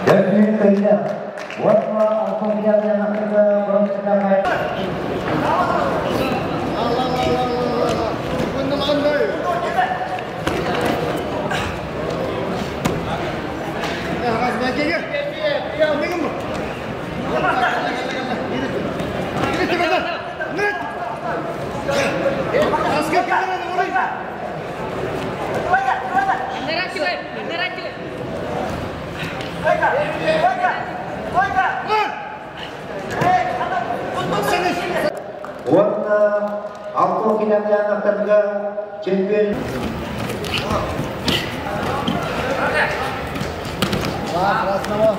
Дөртүн кыйда. Уонна алтын бронзаға. Уонна алтын килограммтарга чемпион. Красного.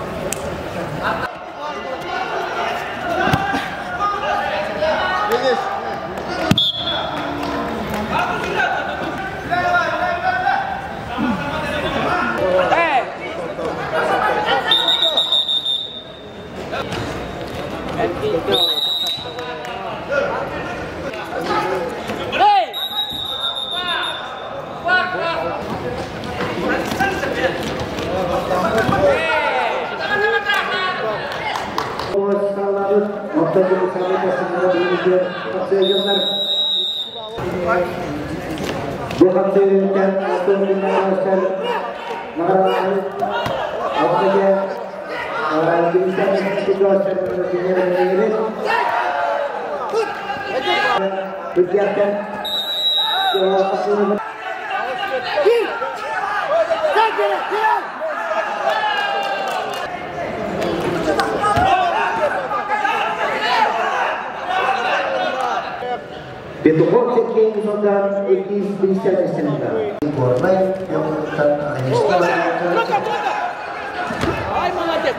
Видишь? Бу хапсыгыттан алтын килограммтар наградаланып, алтыга Петухов Сергей Музондан 250 сенда. Горнай, Ай, молодец!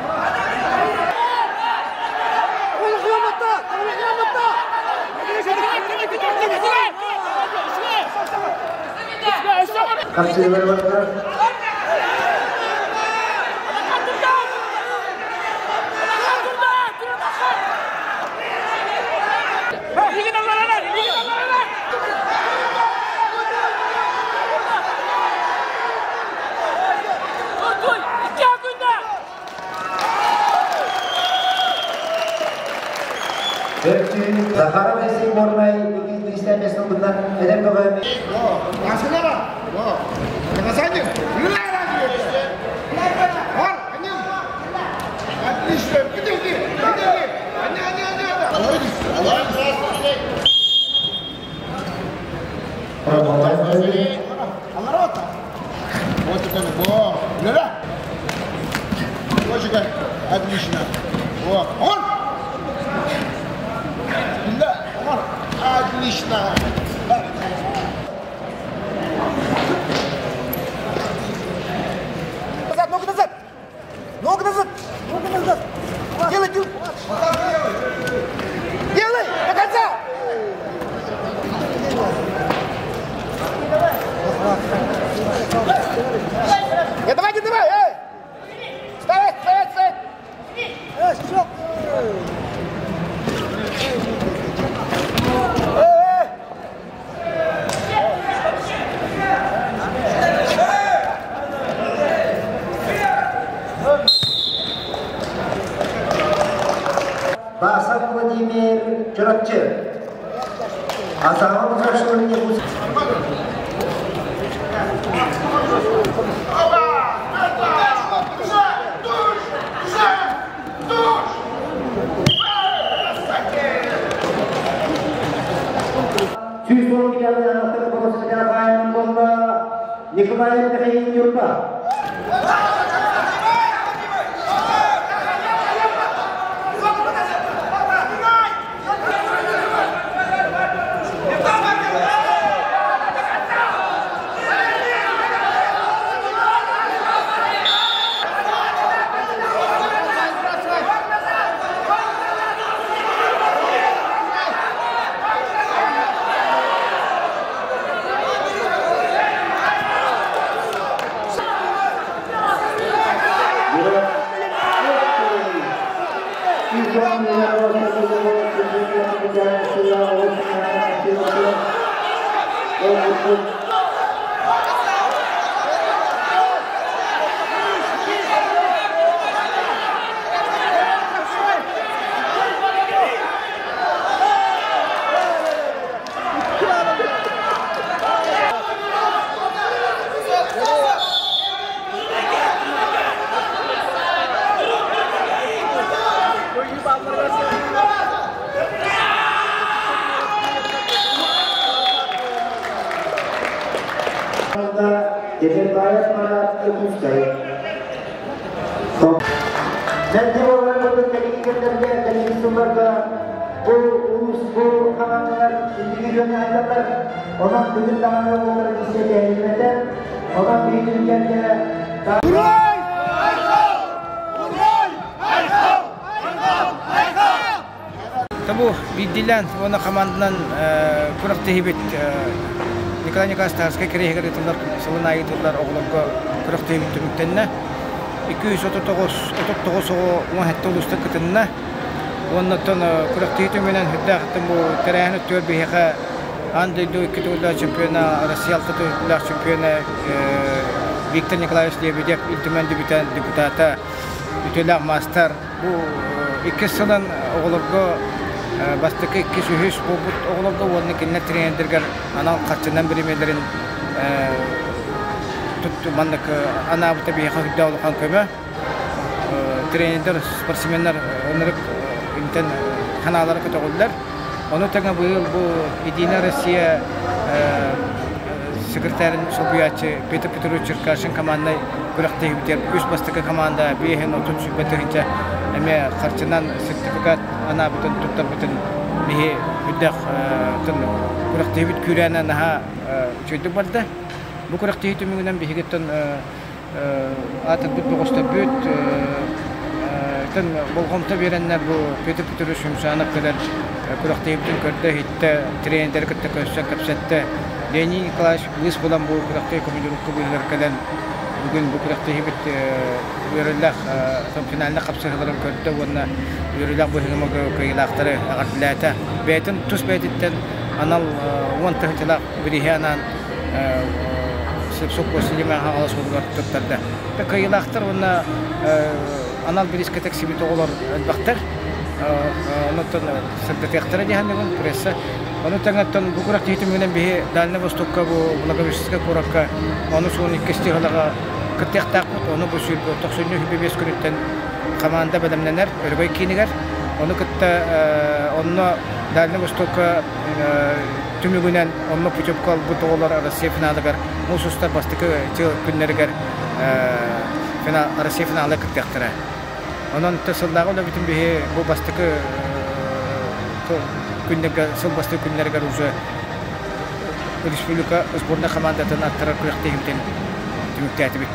Хапсыгылар бар. Төртүн Захаров Алексей Горнай 250 сылбынан эдер бөгөмү. Отлично. Вот. Он! Да, он! Отлично. Назад, ногу назад! Ногу назад! Ногу назад! Делай, делай! Делай! До конца! Не давай, не давай! Эй! Стоять, стоять, стоять! Эй, стоп! Эй, эй! Басов Владимир Чуракчы. Азамат Музрашвили Сүүс он килограмм Николай Михаил Юрба. Темирбаев Марат, Иркутскай. Мэлдьи буоларын курдук кэлиҥҥи кэмнэргэ, кэлиҥҥи сылларга бу улуус, бу хамаандалар инники күөҥҥэ сылдьаллар. Онон бүгүн даҕаны ол традиция кэһиллибэтэ. Онон биһиги түмүктэргэ Уруй! Айхал! Уруй! Айхал! Айхал! Айхал! Бу биирдиилээн уонна хамаанданан күрэхтэһиибит Николай Николаевич Тарскай кэриэһигэр ыытыллар сылын аайы ыытыллар оҕолорго күрэхтэһиибит түмүктэннэ. 239 39 оҕо 17 улуустан кытынна. Уонна оттон күрэхтэһии түмүгүнэн сүрдээх бу тэрээһин өттүгэр биһиэхэ аан дойду икки төгүллээх чемпиона, Россия алта төгүллээх чемпиона Виктор Николаевич Лебедев Ил Түмэн депутата, үтүөлээх маастар Бу иккис сылын оҕолорго бастакы, иккис, үһүс буолбут оҕолорго уонна кинилэр тренердэригэр анал харчынан бириэмийэлэрин маннык анаабыта биһиэхэ үрдээх улахан көмө. Тренердэр, спортсменнар ынырык интэн санаалара көтөҕүллэр. Ону тэҥэ быйыл бу Единая Россия секретарын солбуйааччы Петр Петрович Черкашин команднай күрэхтэһиибитигэр үс бастакы команда 5 30 тыһыынча эмиэ харчынан сертификат анаабытын туттарбытын биһи үрдэх күрэхтэһиибит күүрээнэ наһаа үчүгэйдик барда. Бу күрэхтэһии түмүгүнэн биһигиттэн аатырбыт бөҕөстөрбүт тэн болҕомто биэрэннэр бу Петр Петрович Юмшанов кэлэн күрэхтэһиибитин көрдө-иһиттэ, тренердэри кытта көрсөн кэпсэттэ. Леонид Николаевич быыс булан бу күрэхтэһии командировка быыһыгар кэлэн бүгүн бу күрэхтэһиибит үөрүүлээх финальнай хапсыһыыларын көрдө уонна үөрүүлээх быһыыга кыайыылаахтары эҕэрдэлээтэ. Бэйэтин тус бэйэтиттэн анал 10 тыһыынчалаах бирииһи анаан сопхуос Силимэ Хаҥалас уолугар туттарда. Кыайыылаахтар уонна анал бириискэ тиксибит оҕолор элбэхтэр. Онтон сырдатыахтара дии саныыбын пресса. Ону тэҥэттэн бу күрэхтэһии түмүгүнэн биһи Дальнай Востокка бу Благовещенскай куоракка ону суон иккис дьыалаҕа кыттыахтаахпыт. Ону бу тохсунньу 25 күнүттэн хамаанда бэлэмнэнэр Өрөгөй киинигэр. Ону кытта онно Дальнай Востокка түмүгүнэн онно путевка ылбыт оҕолор Россия финалыгар муус устар бастакы күннэригэр Россия финалыгар кыттыахтара. Онон сыллааҕы үлэбитин биһи бу бастакы күннэргэ, сыл бастакы күннэригэр уже республика сборнай командатын аттарар күрэхтэһиибитин түмүктээтибит.